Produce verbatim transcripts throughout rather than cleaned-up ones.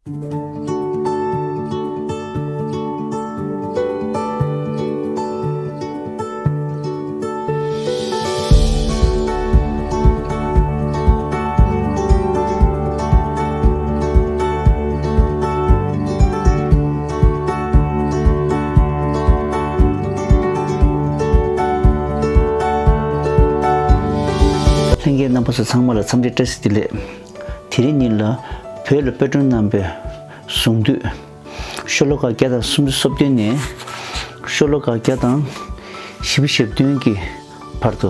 ལྷན་རྒྱས་རྣམ་པ་ཚོ་ཚང་མ་ལ་འཚམས་འདྲི་བཀྲ་ཤིས་བདེ་ལེགས། དེ་རིང་ཉིན་ལ་བོད་ལ་དཔེ་སྐྲུན་གནང་བའི་གཟུངས་བསྡུས། ཤོ་ལོ་ཀ་བརྒྱ་དང་སུམ་ཅུ་སོ་བདུན་ནས་ཤོ་ལོ་ཀ་བརྒྱ་དང་བཞི་བཅུ་ཞེ་བདུན་གྱི་བར་དུ་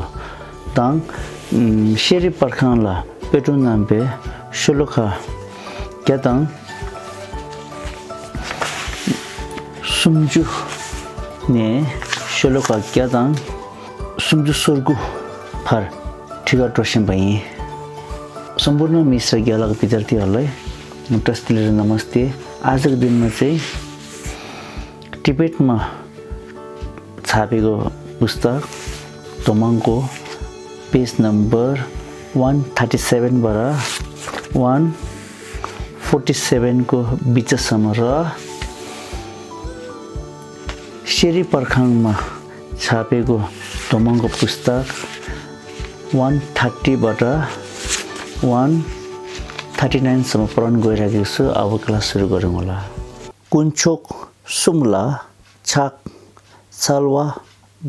དང་། ཤེས་རིག་པར་ཁང་ལ་དཔེ་སྐྲུན་གནང་བའི་ཤོ་ལོ་ཀ་བརྒྱ་དང་སུམ་ཅུ་ནས་ཤོ་ལོ་ཀ་བརྒྱ་དང་སུམ་ཅུ་སོ་དགུ་བར་ཁྲིད་གར་འགྲོ་བཞིན་པ་ཡིན། Sampoorna Mishra Gyalak Vidyarthi aalai Trust Leader Namaste. आजको दिनमा चाहिँ टिबेटमा छापेको पुस्तक दोमङको पेज नम्बर वान थर्टी सेभेनबाट वान फोर्टी सेभेनको बिचसम्म र शेरिप पर्खाङमा छापेको दोमङको पुस्तक वान थर्टीबाट वान थर्टी नाइनसम्म पढाउन गइराखेको छु। अब क्लास सुरु गरौँ होला। དཀོན་མཆོག་གསུམ་ལ་ཕྱག་འཚལ་བ་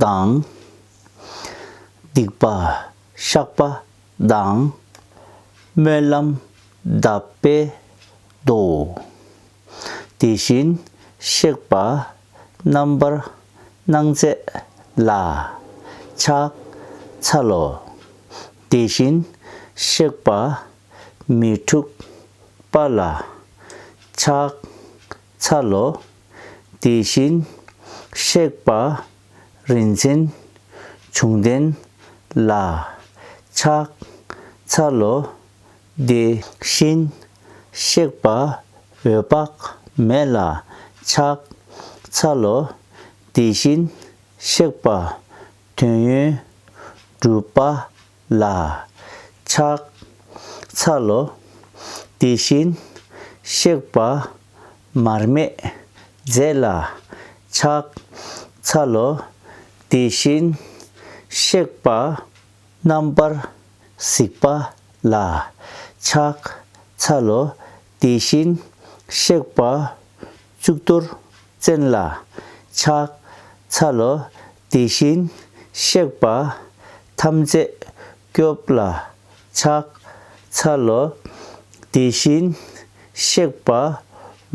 དང་། སྡིག་པ་བཤགས་པ་དང་། སྨོན་ལམ་གདབ་པའི་མདོ། དེ་བཞིན་གཤེགས་པ་རྣམ་པར་སྣང་མཛད་ལ་ཕྱག་འཚལ་ལོ། དེ་བཞིན་གཤེགས་པ་མི་འཁྲུགས་པ་ལ་ཕྱག་འཚལ་ལོ། དེ་བཞིན་གཤེགས་པ་རིན་ཆེན་འབྱུང་ལྡན་ལ་ཕྱག་འཚལ་ལོ། དེ་བཞིན་གཤེགས་པ་འོད་དཔག་མེད་ལ་ཕྱག་འཚལ་ལོ། དེ་བཞིན་གཤེགས་པ་དོན་ཡོད་གྲུབ་པ་ལ་ཕྱག་འཚལ་ལོ། དེ་བཞིན་གཤེགས་པ་མར་མེ་མཛད་ལ་ཕྱག་འཚལ་ལོ། དེ་བཞིན་གཤེགས་པ་རྣམ་པར་གཟིགས་པ་ལ་ཕྱག་འཚལ་ལོ། དེ་བཞིན་གཤེགས་པ་གཙུག་ཏོར་ཅན་ལ་ཕྱག་འཚལ་ལོ། དེ་བཞིན་གཤེགས་པ་ཐམས་ཅད་སྐྱོབ་ལ་ཕྱག་འཚལ་ལོ། དེ་བཞིན་གཤེགས་པ་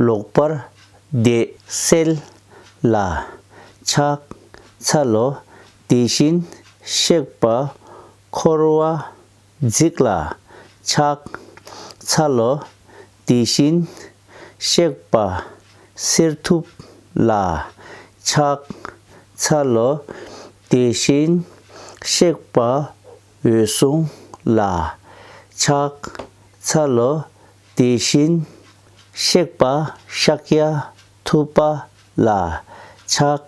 ལོག་པར་དད་སེལ་ལ་ཕྱག་འཚལ་ལོ། དེ་བཞིན་གཤེགས་པ་འཁོར་བ་འཇིག་ལ་ཕྱག་འཚལ་ལོ། དེ་བཞིན་གཤེགས་པ་གསེར་ཐུབ་ལ་ཕྱག་འཚལ་ལོ། དེ་བཞིན་གཤེགས་པ་འོད་སྲུང་ལ་ཕྱག་འཚལ་ལོ། དེ་བཞིན་གཤེགས་པ་ཤཱཀྱ་ཐུབ་པ་ལ་ཕྱག་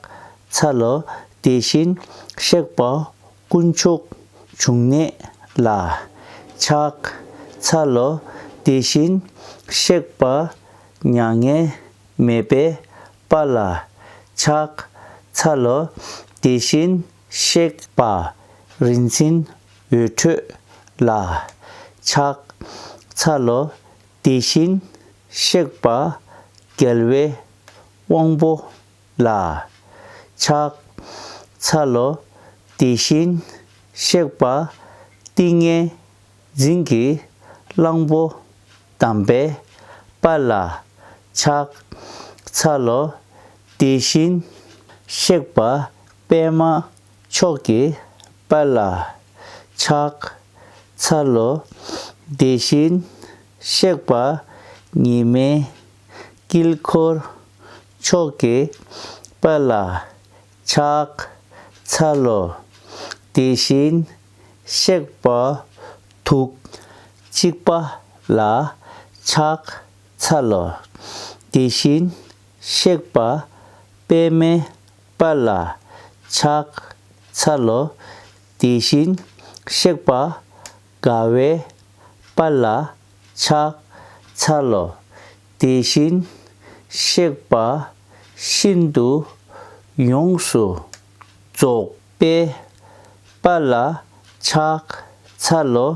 འཚལ་ལོ། དེ་བཞིན་གཤེགས་པ་དཀོན་མཆོག་འབྱུང་གནས་ལ་ཕྱག་འཚལ་ལོ། དེ་བཞིན་གཤེགས་པ་མྱ་ངན་མེད་པའི་དཔལ་ལ་ཕྱག་འཚལ་ལོ། དེ་བཞིན་གཤེགས་པ་རིན་ཆེན་འོད་འཕྲོ་ལ་ཕྱག་འཚལ་ལོ། དེ་བཞིན་གཤེགས་པ་རྒྱལ་བའི་དབང་པོ་ལ་ཕྱག་འཚལ་ལོ། དེ་བཞིན་གཤེགས་པ་ཏིང་ངེ་འཛིན་གྱི་གླང་པོ་བསྡམས་པའི་དཔལ་ལ་ཕྱག་འཚལ་ལོ། དེ་བཞིན་གཤེགས་པ་པདྨ་མཆོག་གི་དཔལ་ལ་ཕྱག་འཚལ་ལོ། དེ་བཞིན་གཤེགས་པ་ཉི་མའི་དཀྱིལ་འཁོར་མཆོག་གི་དཔལ་ལ་ཕྱག་འཚལ་ལོ། དེ་བཞིན་གཤེགས་པ་ཐུགས་གཅིག་པ་ལ་ཕྱག་འཚལ་ལོ། དེ་བཞིན་གཤེགས་པ་པདྨའི་དཔལ་ལ་ཕྱག་འཚལ་ལོ། དེ་བཞིན་གཤེགས་པ་དགའ་བའི་དཔལ་ལ་ཕྱག་འཚལ་ལོ། དེ་བཞིན་གཤེགས་པ་ཤིན་ཏུ་ཡོངས་སུ་རྫོགས་པའི་དཔལ་ལ་ཕྱག་འཚལ་ལོ།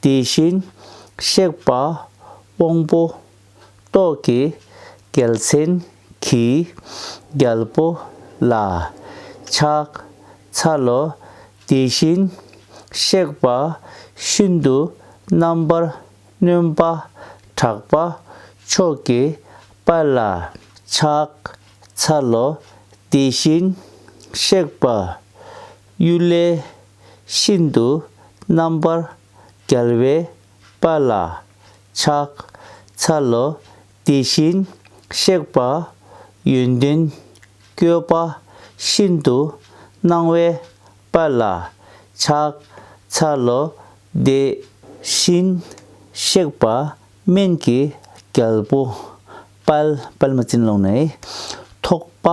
དེ་བཞིན་གཤེགས་པ་དབང་པོ་ཏོག་གི་རྒྱལ་མཚན་གྱི་རྒྱལ་པོ་ལ་ཕྱག་འཚལ་ལོ། དེ་བཞིན་གཤེགས་པ་ཤིན་ཏུ་རྣམ་པར་གནོན་པ་གྲགས་པ་མཆོག་གི་དཔལ་ལ་ཕྱག་འཚལ་ལོ། དེ་བཞིན་གཤེགས་པ་གཡུལ་ལས་ཤིན་ཏུ་རྣམ་པར་རྒྱལ་བའི་དཔལ་ལ་ཕྱག་འཚལ་ལོ། དེ་བཞིན་གཤེགས་པ་ཡོན་ཏན་བཀོད་པ་ཤིན་ཏུ་སྣང་བའི་དཔལ་ལ་ཕྱག་འཚལ་ལོ། དེ་བཞིན་གཤེགས་པ་སྨན་གྱི་རྒྱལ་པོ་དཔལ། དཔལ་མ་བྱིན་ལོང་ནས་ཐོགས་པ་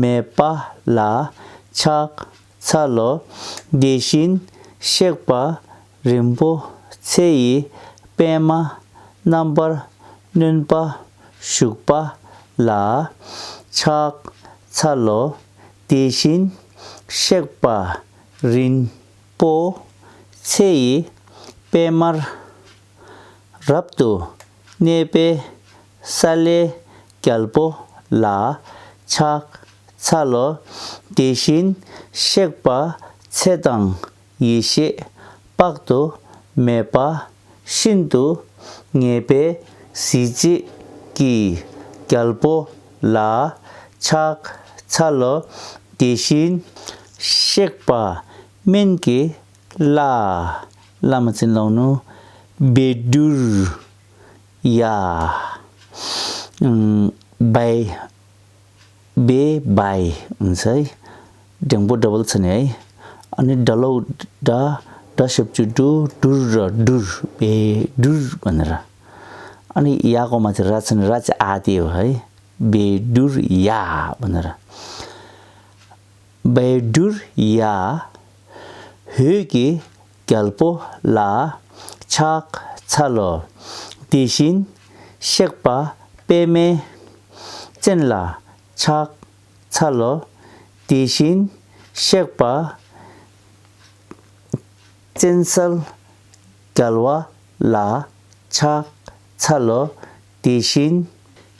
མེད་པ་ལ་ཕྱག་འཚལ་ལོ། དེ་བཞིན་གཤེགས་པ་རིན་པོ་ཆེ་ཡི་པདྨ་རྣམ་པར་གནོན་པ་བཞུགས་པ་ལ་ཕྱག་འཚལ་ལོ། དེ་བཞིན་གཤེགས་པ་རིན་པོ་ཆེ་ཡི་པདྨར་རབ་ཏུ་གནས་པའི་ས་ལའི་རྒྱལ་པོ་ལ་ཕྱག་འཚལ་ལོ། དེ་བཞིན་གཤེགས་པ་ཚེ་དང་ཡེ་ཤེས་དཔག་ཏུ་མེད་པ་ཤིན་ཏུ་ངེས་པའི་གཟི་བརྗིད་ཀྱི་རྒྱལ་པོ་ལ་ཕྱག་འཚལ་ལོ། དེ་བཞིན་གཤེགས་པ་སྨན་གྱི་བླ། བླ་མ་བྱིན་ལོང་ནུ། བཻ་ཌཱུརྱ། ཨམ། བའི། བེ་བའི་འོན་ཚེ། འགྲེང་པོ་ཌབ་བལ་ཚ་ནས། ཨ་ནི་ཌ་ལོ་ཌ། ཌ་ཞབས་ཀྱུ་ཌུ། ཌཱུརྱ། ཌཱུར། བཻ་ཌཱུར་འོན་ར། ཨ་ནི་ཡ་གོ་མ་ཚེ་ར་ཚ་ནས་ར་ཚ་ཨ་དེ་བ་ཧའི། བཻ་ཌཱུརྱ་འོན་ར། བཻ་ཌཱུརྱ། འོད་ཀྱི་རྒྱལ་པོ་ལ་ཕྱག་འཚལ་ལོ། དེ་བཞིན་གཤེགས་པ་པདྨའི་སྤྱན་ལ་ཕྱག་འཚལ་ལོ། དེ་བཞིན་གཤེགས་པ་ཅན་གསལ་རྒྱལ་བ་ལ་ཕྱག་འཚལ་ལོ། དེ་བཞིན་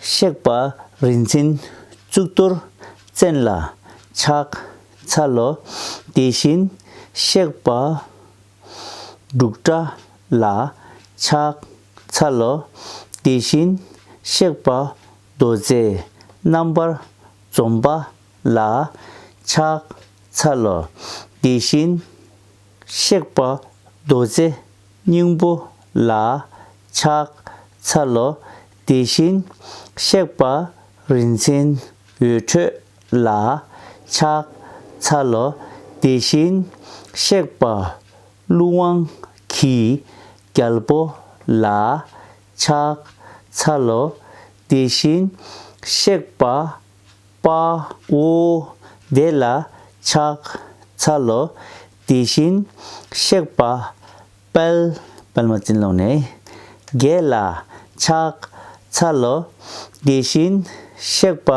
གཤེགས་པ་རིན་ཆེན་གཙུག་ཏོར་ཅན་ལ་ཕྱག་འཚལ་ལོ། དེ་བཞིན་གཤེགས་པ་འབྲུག་སྒྲ་ལ་ཕྱག་འཚལ་ལོ། དེ་བཞིན་གཤེགས་པ་རྡོ་རྗེ་རྣམ་པར་འཇོམས་པ་ལ་ཕྱག་འཚལ་ལོ། དེ་བཞིན་གཤེགས་པ་རྡོ་རྗེ་སྙིང་པོ་ལ་ཕྱག་འཚལ་ལོ། དེ་བཞིན་གཤེགས་པ་རིན་ཆེན་འོད་འཕྲོ་ལ་ཕྱག་འཚལ་ལོ། དེ་བཞིན་གཤེགས་པ་ཀླུ་དབང་གི་རྒྱལ་པོ་ལ་ཕྱག་འཚལ་ལོ། དེ་བཞིན་གཤེགས་པ་དཔའ་བོ་དེ་ལ་ཕྱག་འཚལ་ལོ། དེ་བཞིན་གཤེགས་པ་དཔལ། དཔལ་མ་བྱིན་ལོང་ནས། བརྒྱད་ལ་ཕྱག་འཚལ་ལོ། དེ་བཞིན་གཤེགས་པ་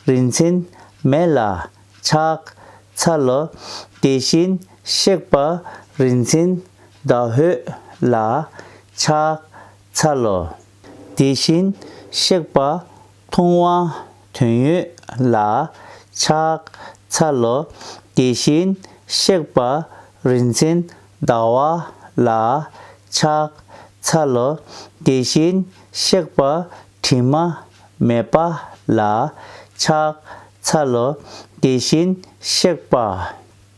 རིན་ཆེན་མེ་ལ་ཕྱག་འཚལ་ལོ། དེ་བཞིན་གཤེགས་པ་རིན་ཆེན་ཟླ་འོད་ལ་ཕྱག་འཚལ་ལོ། དེ་བཞིན་གཤེགས་པ་མཐོང་བ་དོན་ཡོད་ལ་ཕྱག་འཚལ་ལོ། དེ་བཞིན་གཤེགས་པ་རིན་ཆེན་ཟླ་བ་ལ་ཕྱག་འཚལ་ལོ། དེ་བཞིན་གཤེགས་པ་དྲི་མ་མེད་པ་ལ་ཕྱག་འཚལ་ལོ། དེ་བཞིན་གཤེགས་པ་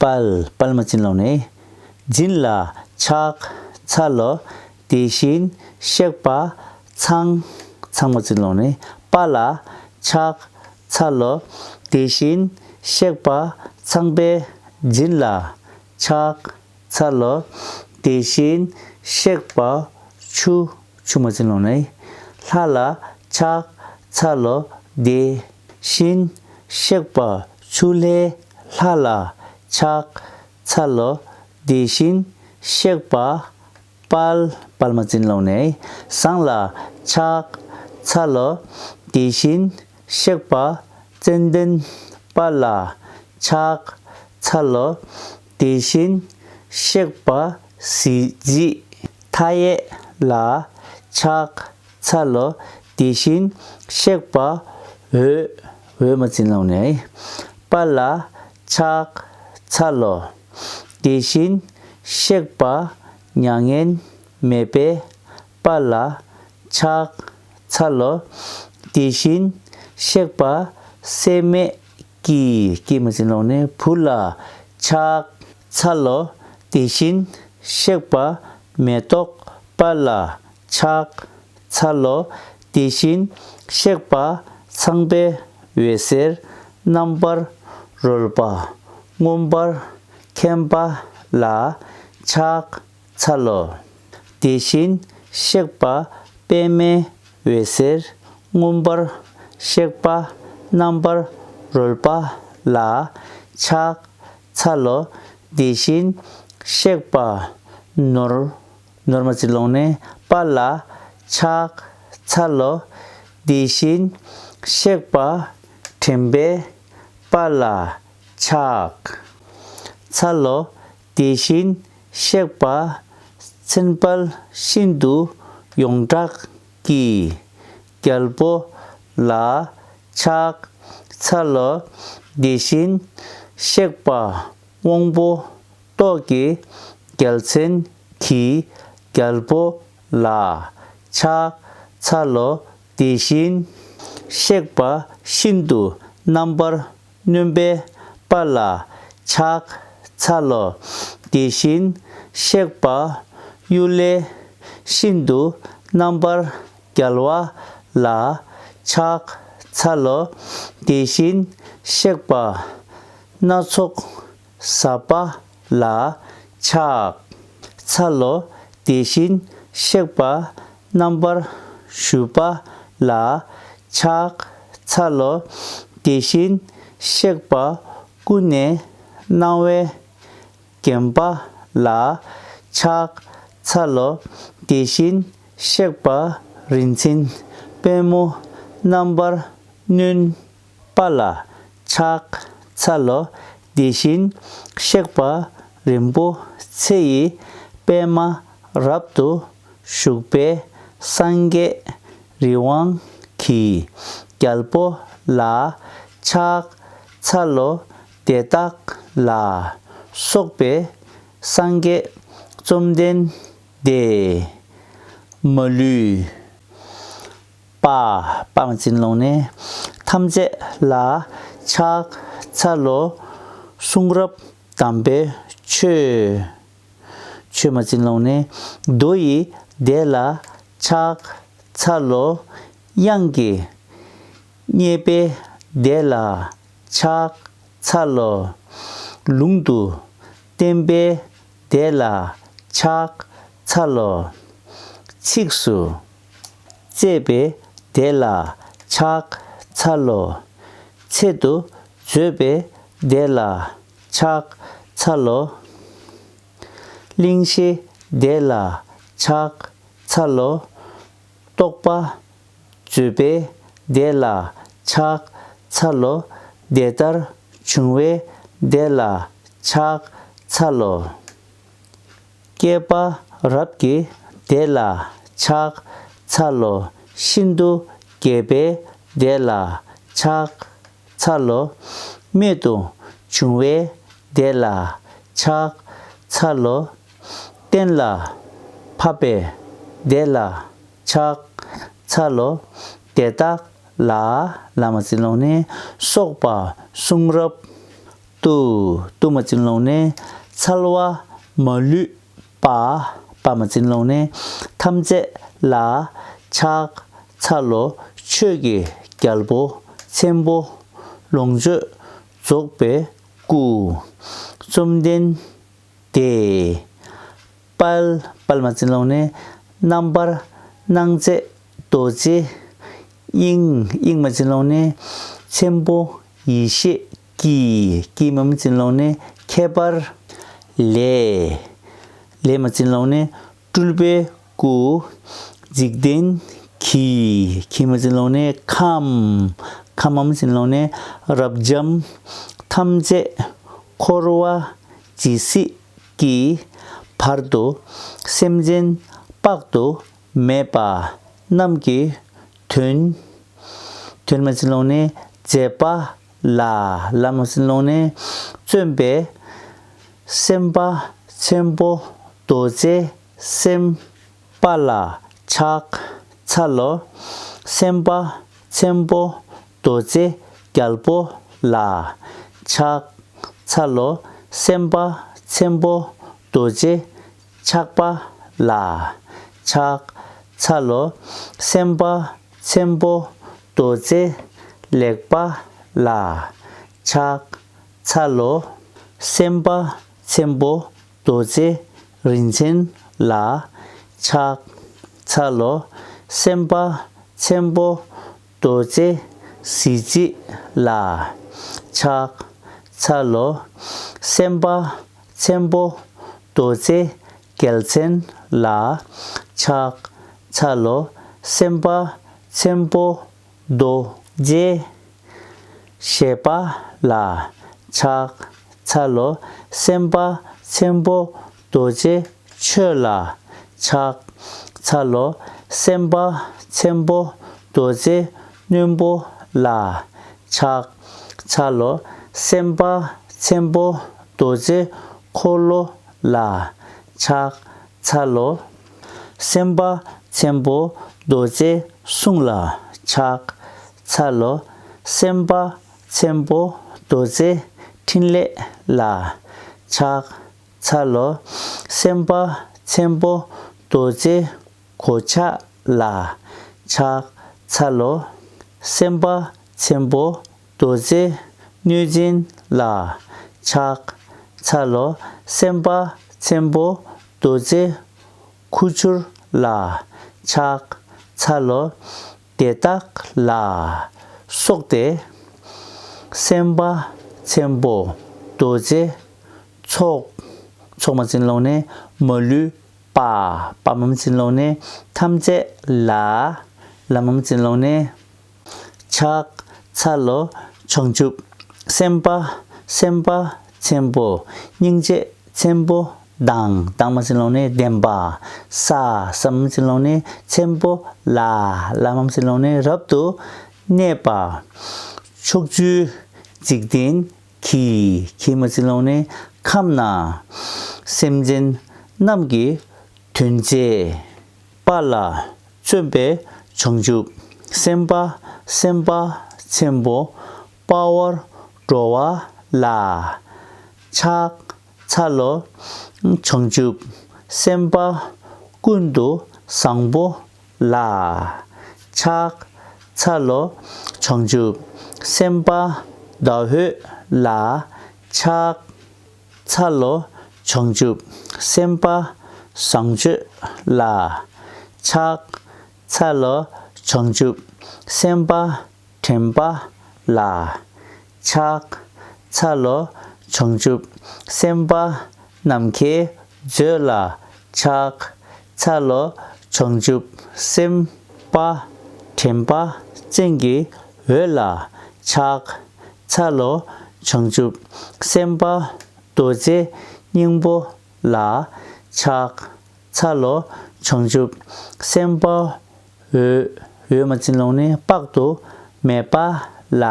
དཔལ། དཔལ་མ་བྱིན་ལོང་ནས། སྦྱིན་ལ་ཕྱག་འཚལ་ལོ། དེ་བཞིན་གཤེགས་པ་ཚངས། ཚངས་མ་བྱིན་ལོང་ནས། པ་ལ་ཕྱག་འཚལ་ལོ། དེ་བཞིན་གཤེགས་པ་ཚངས་པའི་སྦྱིན་ལ་ཕྱག་འཚལ་ལོ། དེ་བཞིན་གཤེགས་པ་ཆུ། ཆུ་མ་བྱིན་ལོང་ནས། ལྷ་ལ་ཕྱག་འཚལ་ལོ། དེ་བཞིན་གཤེགས་པ་ཆུ་ལྷའི་ལྷ་ལ་ཕྱག་འཚལ་ལོ། དེ་བཞིན་གཤེགས་པ་དཔལ། དཔལ་མ་བྱིན་ལོང་ནས། ཟངས་ལ་ཕྱག་ ཚ་ལོ། དེ་བཞིན་གཤེགས་པ་ཙན་དན་དཔལ་ལ་ཕྱག་འཚལ་ལོ། དེ་བཞིན་གཤེགས་པ་གཟི་བརྗིད་མཐའ་ཡས་ལ་ཕྱག་འཚལ་ལོ། དེ་བཞིན་གཤེགས་པ་འོད། འོད་མ་འཛིན་ལོང་ནས། དཔལ་ལ་ཕྱག་འཚལ་ལོ། དེ་བཞིན་གཤེགས་པ་མྱ་ངན་མེད་པའི་དཔལ་ལ་ཕྱག་འཚལ་ལོ། དེ་བཞིན་གཤེགས་པ་སྲེད་མེད་ཀྱི། ཀྱི་མ་འཛིན་ལོང་ནས། བུ་ལ་ཕྱག་འཚལ་ལོ། དེ་བཞིན་གཤེགས་པ་མེ་ཏོག་དཔལ་ལ་ཕྱག་འཚལ་ལོ། དེ་བཞིན་གཤེགས་པ་ཚངས་པའི་འོད་ཟེར་རྣམ་པར་རོལ་པ་མངོན་པར་མཁྱེན་པ་ལ་ཕྱག་འཚལ་ལོ། དེ་བཞིན་གཤེགས་པ་པདྨའི་འོད་ཟེར་མངོན་པར་གཤེགས་པ་རྣམ་པར་རོལ་པ་ལ་ཕྱག་འཚལ་ལོ། དེ་བཞིན་གཤེགས་པ་ནོར། ནོར་མ་འཛིན་ལོང་ནས། དཔལ་ལ་ཕྱག་འཚལ་ལོ། དེ་བཞིན་གཤེགས་པ་དྲན་པའི་དཔལ་ལ་ཕྱག་འཚལ་ལོ། དེ་བཞིན་གཤེགས་པ་མཚན་དཔལ་ཤིན་ཏུ་ཡོངས་གྲགས་ཀྱི་རྒྱལ་པོ་ལ་ཕྱག་འཚལ་ལོ། དེ་བཞིན་གཤེགས་པ་དབང་པོ་ཏོག་གི་རྒྱལ་མཚན་གྱི་རྒྱལ་པོ་ལ་ཕྱག་འཚལ་ལོ། དེ་བཞིན་གཤེགས་པ་ཤིན་ཏུ་རྣམ་པར་གནོན་པའི་དཔལ་ལ་ཕྱག་འཚལ་ལོ། དེ་བཞིན་གཤེགས་པ་གཡུལ་ལས་ཤིན་ཏུ་རྣམ་པར་རྒྱལ་བ་ལ་ཕྱག་འཚལ་ལོ། དེ་བཞིན་གཤེགས་པ་སྣ་ཚོགས་ཟབ་པ་ལ་ཕྱག་འཚལ་ལོ། དེ་བཞིན་གཤེགས་པ་རྣམ་པར་བཞུགས་པ་ལ་ཕྱག་འཚལ་ལོ། དེ་བཞིན་གཤེགས་པ་ཀུན་ནས་སྣང་བས་བརྒྱན་པ་ལ་ཕྱག་འཚལ་ལོ། དེ་བཞིན་གཤེགས་པ་རིན་ཆེན་པདྨོ་རྣམ་པར་གནོན་པ་ལ་ཕྱག་འཚལ་ལོ། དེ་བཞིན་གཤེགས་པ་རིན་པོ་ཆེ་ཡི་པདྨ་རབ་ཏུ་བཞུགས་པའི་སངས་རྒྱས་རི་དབང་གི་རྒྱལ་པོ་ལ་ཕྱག་འཚལ་ལོ། དེ་དག་ལ་སོགས་པའི་སངས་རྒྱས་བཅོམ་ལྡན་འདས་མ་ལུས་པ། པ་མ་འཛིན་ལོང་ནས། ཐམས་ཅད་ལ་ཕྱག་འཚལ་ལོ། གསུང་རབ་དམ་པའི་ཆོས། ཆོས་མ་འཛིན་ལོང་ནས། མདོ་ཡི་སྡེ་ལ་ཕྱག་འཚལ་ལོ། དབྱངས་ཀྱི་སྙན་པའི་སྡེ་ལ་ཕྱག་འཚལ་ལོ། ལུང་དུ་བསྟན་པའི་སྡེ་ལ་ཕྱག་འཚལ་ལོ། ཚིགས་སུ་བཅད་པའི་སྡེ་ལ་ཕྱག་འཚལ་ལོ། ཚད་དུ་བརྗོད་པའི་སྡེ་ལ་ཕྱག་འཚལ་ལོ། གླེང་གཞིའི་སྡེ་ལ་ཕྱག་འཚལ་ལོ། རྟོག་པ་བརྗོད་པའི་སྡེ་ལ་ཕྱག་འཚལ་ལོ། དེ་ལྟར་བྱུང་བའི་སྡེ་ལ་ཕྱག་འཚལ་ལོ། བསྐལ་པ་རབ་ཀྱི་སྡེ་ལ་ཕྱག་འཚལ་ལོ། ཤིན་ཏུ་རྒྱས་པའི་སྡེ་ལ་ཕྱག་འཚལ་ལོ། རྨད་དུ་བྱུང་བའི་སྡེ་ལ་ཕྱག་འཚལ་ལོ། གཏན་ལ་ཕབ་པའི་སྡེ་ལ་ཕྱག་འཚལ་ལོ། དེ་དག་ལ། ལ་མ་འཛིན་ལོང་ནས། སོགས་པ་གསུང་རབ་ཏུ། ཏུ་མ་འཛིན་ལོང་ནས། འཚལ་བ་མ་ལུས་པ། པ་མ་འཛིན་ལོང་ནས། ཐམས་ཅད་ལ་ཕྱག་འཚལ་ལོ། ཆོས་ཀྱི་རྒྱལ་པོ་ཆེན་པོ་ལོངས་སྤྱོད་རྫོགས་པའི་སྐུ། བཅོམ་ལྡན་འདས། དཔལ། དཔལ་མ་འཛིན་ལོང་ནས། རྣམ་པར་སྣང་མཛད་རྡོ་རྗེ་དབྱིངས། དབྱིངས་མ་འཛིན་ལོང་ནས། ཆེན་པོ་ཡེ་ཤེས་ཀྱི། ཀྱི་མ་མ་འཛིན་ལོང་ནས། ཁྱད་པར་ལས། ལས་མ་འཛིན་ལོང་ནས། སྤྲུལ་པའི་སྐུ། འཇིག་རྟེན་ གྱི། གྱི་མ་ཅན་ལོག་ནས་ཁམས། ཁམས་མ་ཅན་ལོག་ནས་རབ་འབྱམས། ཐམས་ཅད་འཁོར་བ་ཇི་སྲིད་ཀྱི་བར་དུ་སེམས་ཅན་དཔག་ཏུ་མེད་པ་རྣམས་ཀྱི་དོན། དོན་མ་ཅན་ལོག་ནས་མཛད་པ་ལ། ལ་མ་ཅན་ལོག་ནས་བརྩོན་པས་སེམས་དཔའ་ཆེན་པོ་རྡོ་རྗེ་སེམས་དཔའ་ལ་ཕྱག་འཚལ་ལོ། སེམས་དཔའ་ཆེན་པོ་རྡོ་རྗེ་རྒྱལ་པོ་ལ་ཕྱག་འཚལ་ལོ། སེམས་དཔའ་ཆེན་པོ་རྡོ་རྗེ་ཆགས་པ་ལ་ཕྱག་འཚལ་ལོ། སེམས་དཔའ་ཆེན་པོ་རྡོ་རྗེ་ལེགས་པ་ལ་ཕྱག་འཚལ་ལོ། སེམས་དཔའ་ཆེན་པོ་རྡོ་རྗེ་རིན་ཆེན་ལ་ཕྱག་འཚལ་ལོ། སེམས་དཔའ་ཆེན་པོ་རྡོ་རྗེ་གཟི་བརྗིད་ལ་ཕྱག་འཚལ་ལོ། སེམས་དཔའ་ཆེན་པོ་རྡོ་རྗེ་རྒྱལ་མཚན་ལ་ཕྱག་འཚལ་ལོ། སེམས་དཔའ་ཆེན་པོ་རྡོ་རྗེ་བཞད་པ་ལ་ཕྱག་འཚལ་ལོ། སེམས་དཔའ་ཆེན་པོ་རྡོ་རྗེ་ཆོས་ལ་ཕྱག་འཚལ་ལོ། སེམས་དཔའ་ཆེན་པོ་རྡོ་རྗེ་རྣོན་པོ་ལ་ཕྱག་འཚལ་ལོ། སེམས་དཔའ་ཆེན་པོ་རྡོ་རྗེ་འཁོར་ལོ་ལ་ཕྱག་འཚལ་ལོ། སེམས་དཔའ་ཆེན་པོ་རྡོ་རྗེ་གསུང་ལ་ཕྱག་འཚལ་ལོ། སེམས་དཔའ་ཆེན་པོ་རྡོ་རྗེ་ཕྲིན་ལས་ལ་ཕྱག་འཚལ་ལོ། སེམས་དཔའ་ཆེན་པོ་རྡོ་རྗེ་གོ་ཆ་ལ་ཕྱག་འཚལ་ལོ། སེམས་དཔའ་ཆེན་པོ་རྡོ་རྗེ་གནོད་སྦྱིན་ལ་ཕྱག་འཚལ་ལོ། སེམས་དཔའ་ཆེན་པོ་རྡོ་རྗེ་ཁུ་ཆུར་ལ་ཕྱག་འཚལ་ལོ། དེ་དག་ལ་སོགས་ཏེ། སེམས་དཔའ་ཆེན་པོ་རྡོ་རྗེ་ཚོགས། ཚོགས་མ་ཅན་ལོག་ནས་མ་ལུས་པ། པ་མ་ཅན་ལོག་ནས་ཐམས་ཅད་ལ། ལ་མ་ཅན་ལོག་ནས་ཕྱག་འཚལ་ལོ། བྱང་ཆུབ་སེམས་དཔའ། སེམས་དཔའ་ཆེན་པོ་སྙིང་རྗེ་ཆེན་པོ་དང་། དང་མ་ཅན་ལོག་ནས་ལྡན་པ། ས། ས་མ་ཅན་ལོག་ནས་ཆེན་པོ་ལ། ལ་མ་ཅན་ལོག་ནས་རབ་ཏུ་གནས་པ། ཕྱོགས་བཅུའི་འཇིག་རྟེན་གྱི། གྱི་མ་ཅན་ལོག་ནས་ཁམས་ན་སེམས་ཅན་རྣམས་ཀྱི་དོན་བྱེད་པ་ལ་བརྩོན་པའི་བྱང་ཆུབ་སེམས་དཔའ། སེམས་དཔའ་ཆེན་པོ་དཔའ་བར་འགྲོ་བ་ལ་ཕྱག་འཚལ་ལོ། བྱང་ཆུབ་སེམས་དཔའ་ཀུན་ཏུ་བཟང་པོ་ལ་ཕྱག་འཚལ་ལོ། བྱང་ཆུབ་སེམས་དཔའ་ཟླ་འོད་ལ་ཕྱག་འཚལ་ལོ། བྱང་ཆུབ་སེམས་དཔའ་བཟང་སྤྱོད་ལ་ཕྱག་འཚལ་ལོ། བྱང་ཆུབ་སེམས་དཔའ་དྲན་པ་ལ་ཕྱག་འཚལ་ལོ། བྱང་ཆུབ་སེམས་དཔའ་ནམ་མཁའི་མཛོད་ལ་ཕྱག་འཚལ་ལོ། བྱང་ཆུབ་སེམས་དཔའ་དྲན་པ་ཅན་གྱི་འོད་ལ་ཕྱག་འཚལ་ལོ། བྱང་ཆུབ་སེམས་དཔའ་རྡོ་རྗེ་སྙིང་པོ་ལ་ཕྱག་འཚལ་ལོ། བྱང་ཆུབ་སེམས་དཔའ་འོད། འོད་མ་ཅན་ལོག་ནས་དཔག་ཏུ་མེད་པ་ལ་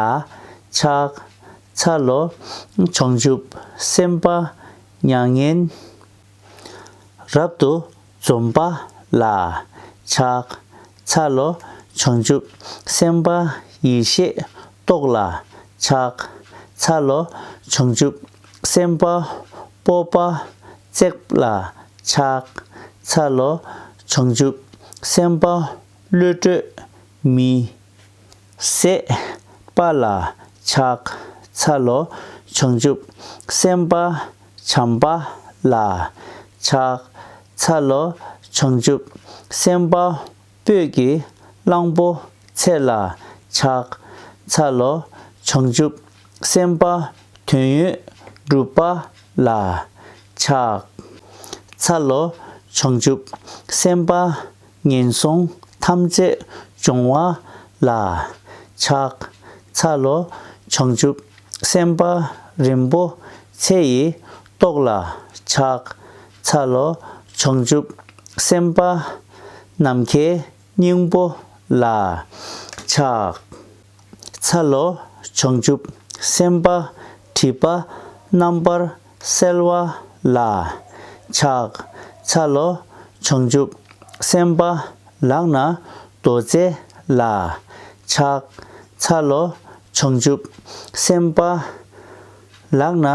ཕྱག་འཚལ་ལོ། བྱང་ཆུབ་སེམས་དཔའ་མྱ་ངན་རབ་ཏུ་འཇོམས་པ་ལ་ཕྱག་འཚལ་ལོ། བྱང་ཆུབ་སེམས་དཔའ་ཡེ་ཤེས་ཏོག་ལ་ཕྱག་འཚལ་ལོ། བྱང་ཆུབ་སེམས་དཔའ་སྤོབས་པ་བརྩེགས་ལ་ཕྱག་འཚལ་ལོ། བྱང་ཆུབ་སེམས་དཔའ་བློ་གྲོས་མི་ཟད་པ་ལ་ཕྱག་འཚལ་ལོ། བྱང་ཆུབ་སེམས་དཔའ་བྱམས་པ་ལ་ཕྱག་འཚལ་ལོ། བྱང་ཆུབ་སེམས་དཔའ་སྤོས་ཀྱི་གླང་པོ་ཆེ་ལ་ཕྱག་འཚལ་ལོ། བྱང་ཆུབ་སེམས་དཔའ་དོན་ཡོད་གྲུབ་པ་ལ་ཕྱག་འཚལ་ལོ། བྱང་ཆུབ་སེམས་དཔའ་ངན་སོང་ ཐམས་ཅད་འབྱུང་བ་ལ་ཕྱག་འཚལ་ལོ། བྱང་ཆུབ་སེམས་དཔའ་རིན་པོ་ཆེ་ཡི་ཏོག་ལ་ཕྱག་འཚལ་ལོ། བྱང་ཆུབ་སེམས་དཔའ་ནམ་མཁའི་སྙིང་པོ་ལ་ཕྱག་འཚལ་ལོ། བྱང་ཆུབ་སེམས་དཔའ་སྒྲིབ་པ་རྣམ་པར་སེལ་བ་ལ་ཕྱག་འཚལ་ལོ། བྱང་ཆུབ་སེམས་དཔའ་ལག་ན་རྡོ་རྗེ་ལ་ཕྱག་འཚལ་ལོ། བྱང་ཆུབ་སེམས་དཔའ་ལག་ན་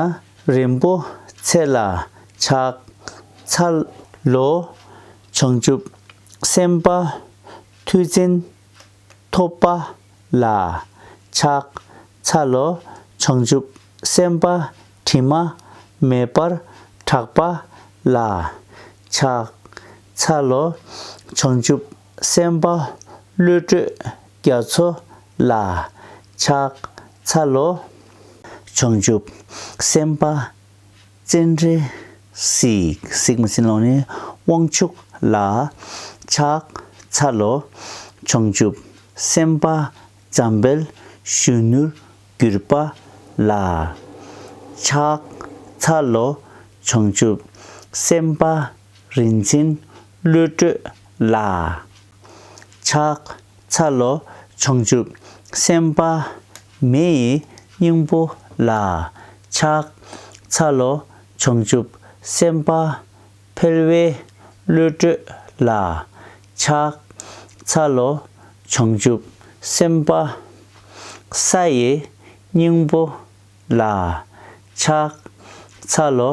རིན་པོ་ཆེ་ལ་ཕྱག་འཚལ་ལོ། བྱང་ཆུབ་སེམས་དཔའ་མཐུ་ཆེན་ཐོབ་པ་ལ་ཕྱག་འཚལ་ལོ། བྱང་ཆུབ་སེམས་དཔའ་དྲི་མ་མེད་པར་གྲགས་པ་ལ་ཕྱག་འཚལ་ལོ། བྱང་ཆུབ་སེམས་དཔའ་བློ་གྲོས་རྒྱ་མཚོ་ལ་ཕྱག་འཚལ་ལོ། བྱང་ཆུབ་སེམས་དཔའ་སྤྱན་རས་གཟིགས། གཟིགས་མ་ཟིན་ལོག་ནི་དབང་ཕྱུག་ལ་ཕྱག་འཚལ་ལོ། བྱང་ཆུབ་སེམས་དཔའ་འཇམ་དཔལ་གཞོན་ནུར་གྱུར་པ་ལ་ཕྱག་འཚལ་ལོ། བྱང་ཆུབ་སེམས་དཔའ་རིན་ཆེན་བློ་གྲོས་ལ་ཕྱག་འཚལ་ལོ། བྱང་ཆུབ་སེམས་དཔའ་མེ་ཡི་སྙིང་པོ་ལ་ཕྱག་འཚལ་ལོ། བྱང་ཆུབ་སེམས་དཔའ་འཕེལ་བའི་བློ་གྲོས་ལ་ཕྱག་འཚལ་ལོ། བྱང་ཆུབ་སེམས་དཔའ་ས་ཡི་སྙིང་པོ་ལ་ཕྱག་འཚལ་ལོ།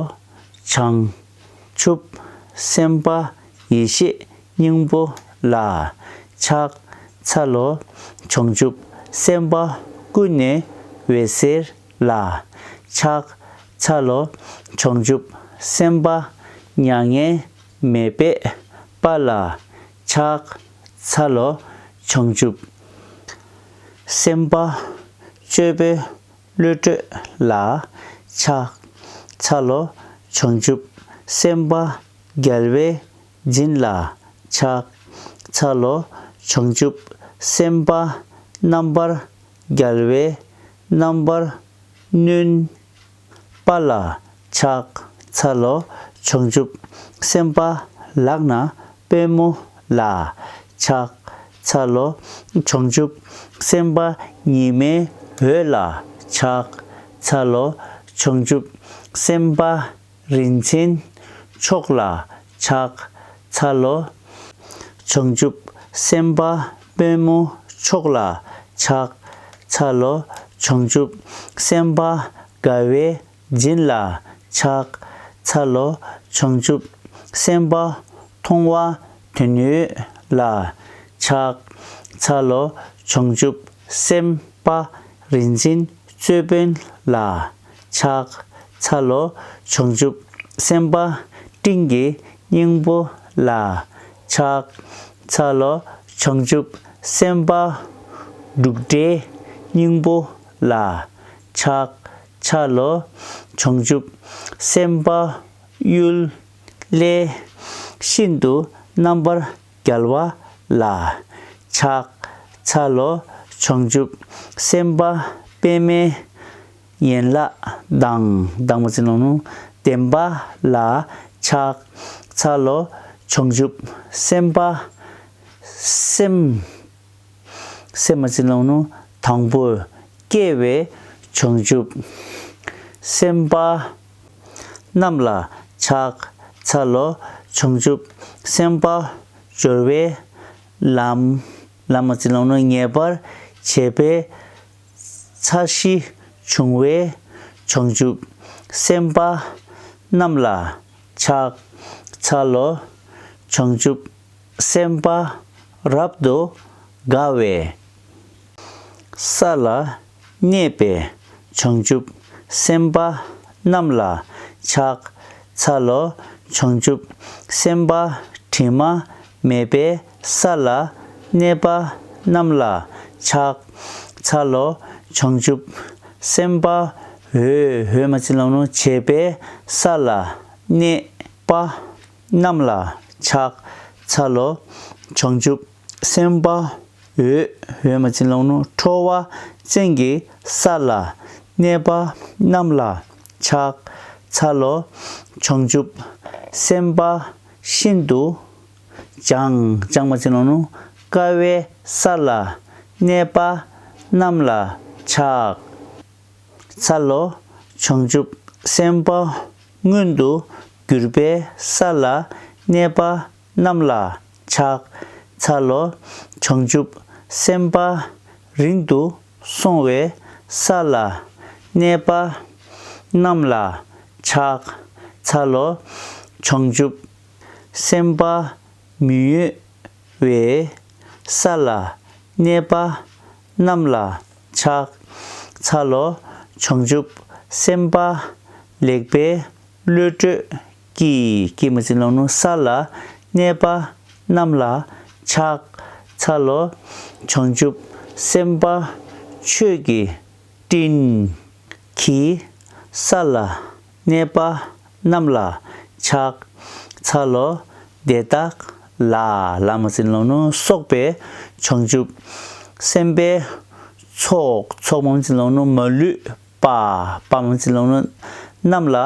བྱང་ཆུབ་སེམས་དཔའ་ཡེ་ཤེས་སྙིང་པོ་ལ་ཕྱག་འཚལ་ལོ། བྱང་ཆུབ་སེམས་དཔའ་ཀུན་ནས་འོད་ཟེར་ལ་ཕྱག་འཚལ་ལོ། བྱང་ཆུབ་སེམས་དཔའ་མྱ་ངན་མེད་པའི་དཔའ་ལ་ཕྱག་འཚལ་ལོ། བྱང་ཆུབ་སེམས་དཔའ་སྤྱོད་པའི་བློ་གྲོས་ལ་ཕྱག་འཚལ་ལོ། བྱང་ཆུབ་སེམས་དཔའ་རྒྱལ་བའི་སྦྱིན་ལ་ཕྱག་འཚལ་ལོ། བྱང་ཆུབ་སེམས་དཔའ་རྣམ་པར་རྒྱལ་བའི་རྣམ་པར་གནོན་པ་ལ་ཕྱག་འཚལ་ལོ། བྱང་ཆུབ་སེམས་དཔའ་ལག་ན་པདྨོ་ལ་ཕྱག་འཚལ་ལོ། བྱང་ཆུབ་སེམས་དཔའ་ཉི་མའི་འོད་ལ་ཕྱག་འཚལ་ལོ། བྱང་ཆུབ་སེམས་དཔའ་རིན་ཆེན་མཆོག་ལ་ཕྱག་འཚལ་ལོ། བྱང་ཆུབ་སེམས་དཔའ་པདྨོ་མཆོག་ལ་ཕྱག་འཚལ་ལོ། བྱང་ཆུབ་སེམས་དཔའ་དགའ་བའི་སྦྱིན་ལ་ཕྱག་འཚལ་ལོ། བྱང་ཆུབ་སེམས་དཔའ་མཐོང་བ་དོན་ཡོད་ལ་ཕྱག་འཚལ་ལོ། བྱང་ཆུབ་སེམས་དཔའ་རིན་ཆེན་ཅོད་པན་ལ་ཕྱག་འཚལ་ལོ། བྱང་ཆུབ་སེམས་དཔའ་སྤྲིན་གྱི་སྙིང་པོ་ལ་ཕྱག་འཚལ་ལོ། བྱང་ཆུབ་སེམས་དཔའ་འབྲུག་སྒྲའི་སྙིང་པོ་ལ་ཕྱག་འཚལ་ལོ། བྱང་ཆུབ་སེམས་དཔའ་གཡུལ་ལས་ཤིན་ཏུ་རྣམ་པར་རྒྱལ་བ་ལ་ཕྱག་འཚལ་ལོ། བྱང་ཆུབ་སེམས་དཔའ་པདྨའི་ཡན་ལག་དང་དང་པོ་ཅི་ནོ་ནུ་ལྡན་པ་ལ་ཕྱག་འཚལ་ལོ། བྱང་ཆུབ་སེམས་དཔའ་སེམས་སེམས་མ་ཅི་ནོ་ནུ་དང་པོ་སྐྱེ་བའི་བྱང་ཆུབ་སེམས་དཔའ་རྣམས་ལ་ཕྱག་འཚལ་ལོ། བྱང་ཆུབ་སེམས་དཔའ་སྦྱོར་བའི་ལམ་ལམ་མ་ཅི་ནོ་ནུ་ངེས་པར་བྱེད་པའི་ས་གཞི་འབྱུང་བའི་བྱང་ཆུབ་སེམས་དཔའ་རྣམས་ལ་ཕྱག་འཚལ་ལོ། བྱང་ཆུབ་སེམས་དཔའ་རབ་ཏུ་དགའ་བའི་ས་ལ་གནས་པའི་བྱང་ཆུབ་སེམས་དཔའ་རྣམས་ལ་ཕྱག་འཚལ་ལོ། བྱང་ཆུབ་སེམས་དཔའ་དྲི་མ་མེད་པའི་ས་ལ་གནས་པ་རྣམས་ལ་ཕྱག་འཚལ་ལོ། བྱང་ཆུབ་སེམས་དཔའ་འོད་འོད་མ་ཅི་ལོ་ནུ་བྱེད་པའི་ས་ལ་གནས་པ་རྣམས་ལ་ཕྱག་འཚལ་ལོ། བྱང་ཆུབ་ སེམས་དཔའ་འོད། འོད་མ་ཅི་ལོང་ནུ་ཁྲོ་བ་ཅན་གྱི་ས་ལ་གནས་པ་རྣམས་ལ་ཕྱག་འཚལ་ལོ། བྱང་ཆུབ་སེམས་དཔའ་ཤིན་ཏུ་སྦྱངས། སྦྱངས་མ་ཅི་ལོང་ནུ་དཀའ་བའི་ས་ལ་གནས་པ་རྣམས་ལ་ཕྱག་འཚལ་ལོ། བྱང་ཆུབ་སེམས་དཔའ་མངོན་དུ་གྱུར་པའི་ས་ལ་གནས་པ་རྣམས་ལ་ཕྱག་འཚལ་ལོ། བྱང་ཆུབ་སེམས་དཔའ་རིང་དུ་སོང་བའི་ས་ལ་གནས་པ་རྣམས་ལ་ཕྱག་འཚལ་ལོ། བྱང་ཆུབ་སེམས་དཔའ་མི་གཡོ་བའི་ས་ལ་གནས་པ་རྣམས་ལ་ཕྱག་འཚལ་ལོ། བྱང་ཆུབ་སེམས་དཔའ་ལེགས་པའི་བློ་གྲོས་ཀྱིས་ཀྱིས་མ་ཅི་ལོང་ནུ་ས་ལ་གནས་པ་རྣམས་ལ་ཕྱག་འཚལ་ལོ། བྱང་ཆུབ་སེམས་དཔའ་ཆོས་ཀྱི་སྤྲིན་གྱི་ས་ལ་གནས་པ་རྣམས་ལ་ཕྱག་འཚལ་ལོ། དེ་དག་ལ་ལ་མ་ཅི་ལོང་ནུ་སོགས་པའི་བྱང་ཆུབ་སེམས་དཔའི་ཚོགས། ཚོགས་མ་ཅི་ལོང་ནུ་མ་ལུས་པ། པ་མ་ཅི་ལོང་ནུ་རྣམས་ལ་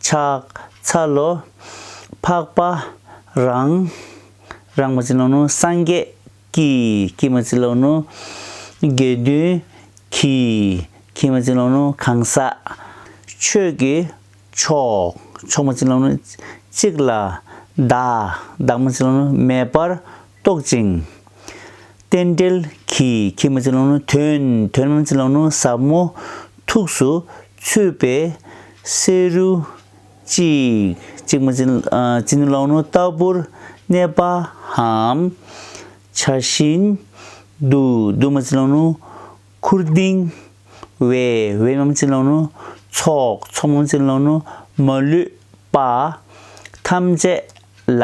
ཕྱག་འཚལ་ལོ། འཕགས་པ་རང་། རང་མ་ཅི་ལོང་ནུ་སངས་རྒྱས་ཀྱི་ཀྱི་མ་ཅི་ལོང་ནུ་དགེ་འདུན་གྱི་གྱི་མ་ཅི་ལོང་ནུ་གང་ཟག་ཆོས་ཀྱི་མཆོག་མཆོག་མ་ཅི་ལོང་ནུ་གཅིག་ལ་བདག་བདག་མ་ཅི་ལོང་ནུ་མེད་པར་རྟོག་ཅིང་། རྟེན་འབྲེལ་གྱི་གྱི་མ་ཅི་ལོང་ནུ་དོན་དོན་མ་ཅི་ལོང་ནུ་ཟབ་མོ་ཐུགས་སུ་ཆུད་པའི་བསེ་རུ་གཅིག་གཅིག་མ་ཅི་ཨ་ཅི་ནུ་ལོང་ནུ་ལྟ་བུར་གནས་པའམ། བྱ་བཞིན་དུ་དུ་མ་ཅི་ལོང་ནུ་ཁུར་ལྡིང་བའི་བའི་མ་ཅི་ལོང་ནུ་ཚོགས་ཚོགས་མ་ཅི་ལོང་ནུ་མ་ལུས་པ་ཐམས་ཅད་ལ་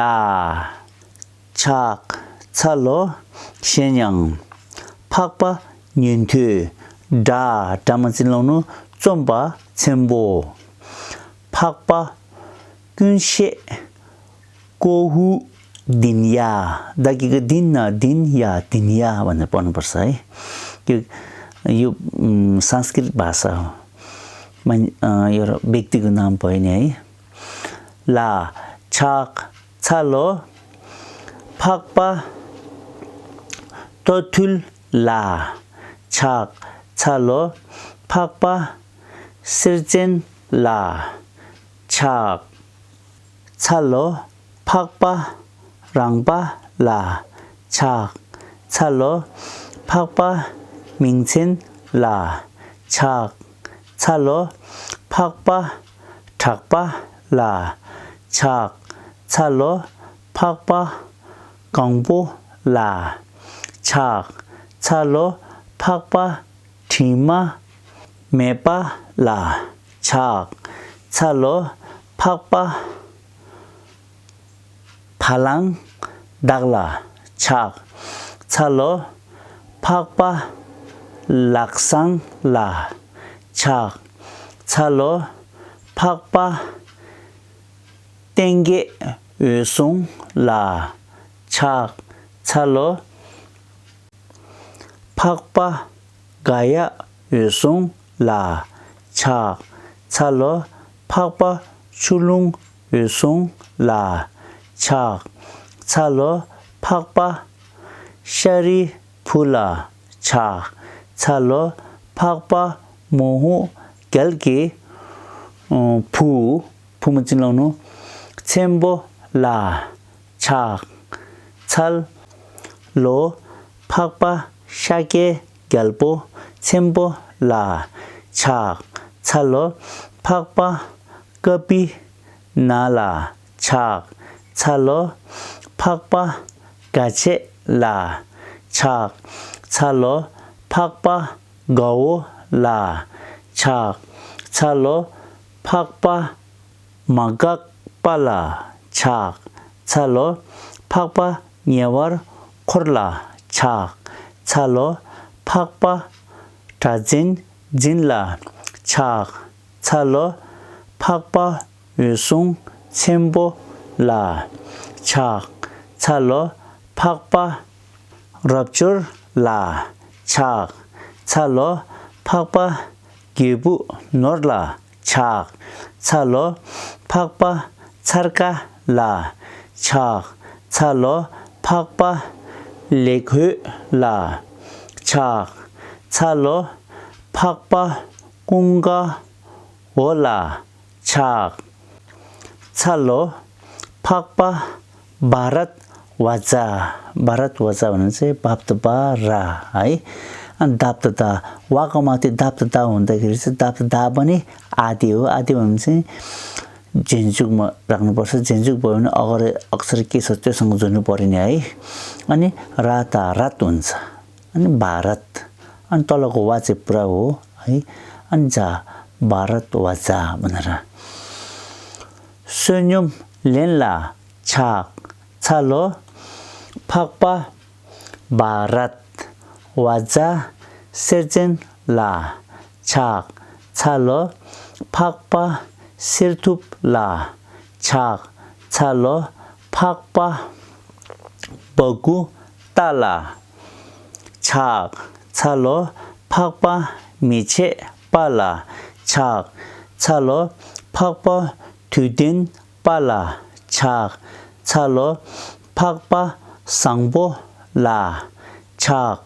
ཕྱག་འཚལ་ལོ། གཞན་ཡང་། འཕགས་པ་ཉན་ཐོས་སྒྲ་སྒྲ་མ་ཅི་ལོང་ནུ་རྩོམ་པ་ཆེན་པོ། འཕགས་པ་ཀུན་ཤེས་ཀོ་ཧུ་དིན་ཡ། ད་ཀི་ཀ་དིན་ན་དིན་ཡ་དིན་ཡ་བ་ནི་པོ་ན་པར་སའི་ཀི་ཡུ་སཾ་སྐྲྀཏ་བྷ་ས་མ་ཡོར་བེག་ཏི་གི་ནང་པོ་ཡིན་ཡ། ལ་ཕྱག་འཚལ་ལོ། འཕགས་པ་ཏོ་ཐུལ་ལ་ཕྱག་འཚལ་ལོ། འཕགས་པ་གསེར་ཅན་ལ་ཕྱག་འཚལ་ལོ། འཕགས་པ་རང་པ་ལ་ཕྱག་འཚལ་ལོ། འཕགས་པ་མིང་ཆེན་ལ་ཕྱག་འཚལ་ལོ། འཕགས་པ་གྲགས་པ་ལ་ཕྱག་འཚལ་ལོ། འཕགས་པ་གང་པོ་ལ་ཕྱག་འཚལ་ལོ། འཕགས་པ་དྲི་མ་མེད་པ་ལ་ཕྱག་འཚལ་ལོ། འཕགས་པ་བ་ལང་བདག་ལ་ཕྱག་འཚལ་ལོ། འཕགས་པ་ལག་བཟང་ལ་ཕྱག་འཚལ་ལོ། འཕགས་པ་ལྟེང་རྒྱས་འོད་སྲུང་ལ་ཕྱག་འཚལ་ལོ། འཕགས་པ་ག་ཡ་འོད་སྲུང་ལ་ཕྱག་འཚལ་ལོ། འཕགས་པ་ཆུ་ཀླུང་འོད་སྲུང་ལ་ཕྱག་འཚལ་ལོ། འཕགས་པ་ཤཱ་རིའི་བུ་ལ་ཕྱག་འཚལ་ལོ། འཕགས་པ་མོ་ཧོ་རྒྱལ་གྱི་བུ་བུ་མ་ཅི་ལོང་ནུ་ཆེན་པོ་ལ་ཕྱག་འཚལ་ལོ། འཕགས་པ་ཤཱཀྱའི་རྒྱལ་པོ་ཆེན་པོ་ལ་ཕྱག་འཚལ་ལོ། འཕགས་པ་ཀ་པི་ན་ལ་ཕྱག་འཚལ་ལོ། འཕགས་པ་ག་ཆེ་ལ་ཕྱག་འཚལ་ལོ། འཕགས་པ་དགའ་བོ་ལ་ཕྱག་འཚལ་ལོ། འཕགས་པ་མ་འགགས་པ་ལ་ཕྱག་འཚལ་ལོ། འཕགས་པ་ཉེ་བར་འཁོར་ལ་ཕྱག་འཚལ་ལོ། འཕགས་པ་སྒྲ་གཅན་འཛིན་ལ་ཕྱག་འཚལ་ལོ། འཕགས་པ་འོད་སྲུང་ཆེན་པོ་ལ་ཕྱག་འཚལ་ལོ། འཕགས་པ་ རབ་འབྱོར་ལ་ཕྱག་འཚལ་ལོ། འཕགས་པ་རྒྱལ་བུ་ནོར་ལ་ཕྱག་འཚལ་ལོ། འཕགས་པ་ཚར་ཀ་ལ་ཕྱག་འཚལ་ལོ། འཕགས་པ་ལེགས་འོད་ལ་ཕྱག་འཚལ་ལོ། འཕགས་པ་ཀུན་དགའ་བོ་ལ་ཕྱག་འཚལ་ལོ། འཕགས་པ་བྷ་རད་ཝ་ཛ། བྷ་རད་ཝ་ཛ་བ་ན་ཚེ་བབ་ཏུ་བ་ར་ཨའི། ཨ་དབ་ཏུ་ད་བ་ག་མ་ཏི་དབ་ཏུ་ད་འོན་ད་གི་རི་ཚེ་དབ་ཏུ་ད་བ་ནི་ཨ་དེ་འོ། ཨ་དེ་བ་ན་ཚེ་རྗེས་འཇུག་མ་རག་ནི་བོར་ས་རྗེས་འཇུག་བོ་ནི་ཨོ་ག་རེ་ཨོག་སར་ཀི་སོ་ཏེ་སང་ཛོ་ནི་བོ་རི་ནི་ཨའི། ཨ་ནི་ར་ད་རད་འོན་ཚ། ཨ་ནི་བྷ་རད། ཨ་ནི་ཏོ་ལ་གོ་བ་ཙེ་པུ་ར་འོ། ཨའི། ཨ་ནི་ཛ་བྷ་རད་ཝ་ཛ་བ་ན་ར། བསོད་སྙོམས་ལེན་ལ་ཕྱག་འཚལ་ལོ། འཕགས་པ་བྷ་རད་ཝ་ཛ་གསེར་ཙན་ལ་ཕྱག་འཚལ་ལོ། འཕགས་པ་གསེར་ཐུབ་ལ་ཕྱག་འཚལ་ལོ། འཕགས་པ་བ་གུ་ཏ་ལ་ཕྱག་འཚལ་ལོ། འཕགས་པ་མི་ཕྱེད་པ་ལ་ཕྱག་འཚལ་ལོ། འཕགས་པ་དུས་ལྡན་པ་ལ་ཕྱག་འཚལ་ལོ། འཕགས་པ་བཟང་པོ་ལ་ཕྱག་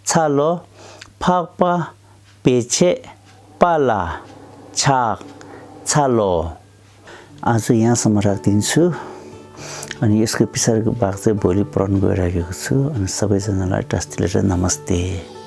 འཚལ་ལོ། འཕགས་པ་བེ་ཆེ་པ་ལ་ཕྱག་འཚལ་ལོ། ཨ་ཚོ་ཡང་སོ་མ་རག་དིན་ཚུ། ཨ་ནི་ཡུས་ཀི་པི་སར་གི་བག་ཚེ་བོ་ལི་པྲོན་གོ་ར་གི་ཚུ། ཨ་ནི་ས་བེ་ཟ་ན་ལ་ཏྲ་སྟི་ལ་ར་ན་མ་སྟེ།